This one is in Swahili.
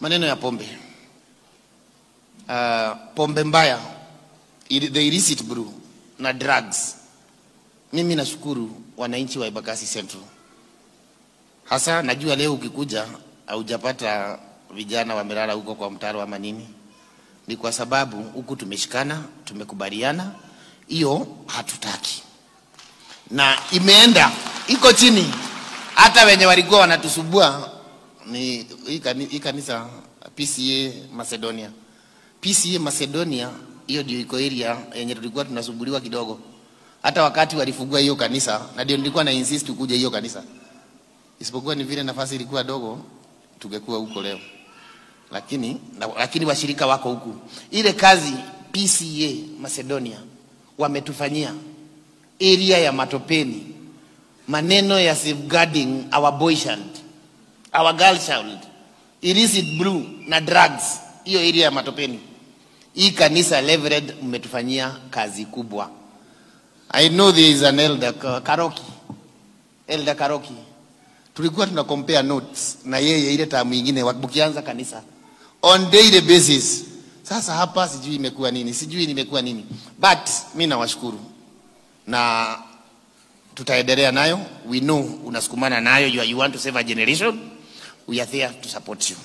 Maneno ya pombe, pombe mbaya, the illicit brew na drugs. Mimi nashukuru wananchi wa Embakasi Central, hasa najua leo ukikuja haujapata vijana wamelala huko kwa mtaro ama nini, ni kwa sababu huku tumeshikana, tumekubaliana, hiyo hatutaki, na imeenda iko chini. Hata wenye walikuwa wanatusubua ni hii kanisa PCA Macedonia. PCA Macedonia hiyo ndio iko area yenye tulikuwa tunasubuliwa kidogo. Hata wakati walifungua hiyo kanisa, na ndio nilikuwa na insist kuja hiyo kanisa. Isipokuwa ni vile nafasi ilikuwa dogo, tungekuwa huko leo. Lakini washirika wako huku. Ile kazi PCA Macedonia wametufanyia area ya Matopeni, maneno ya safeguarding our boy child, our girl child, illicit brew na drugs, hiyo area ya Matopeni. Hii kanisa Reverend, mmetufanyia kazi kubwa. I know there is an elder Karoki. Elder Karoki. Tulikuwa tuna compare notes na yeye ile term nyingine mkianza kanisa on daily basis. Sasa hapa sijui imekuwa nini, sijui nimekuwa nini. But mimi nawashukuru. Na tutaendelea nayo. We know unasukumana nayo. You want to save a generation. We are there to support you.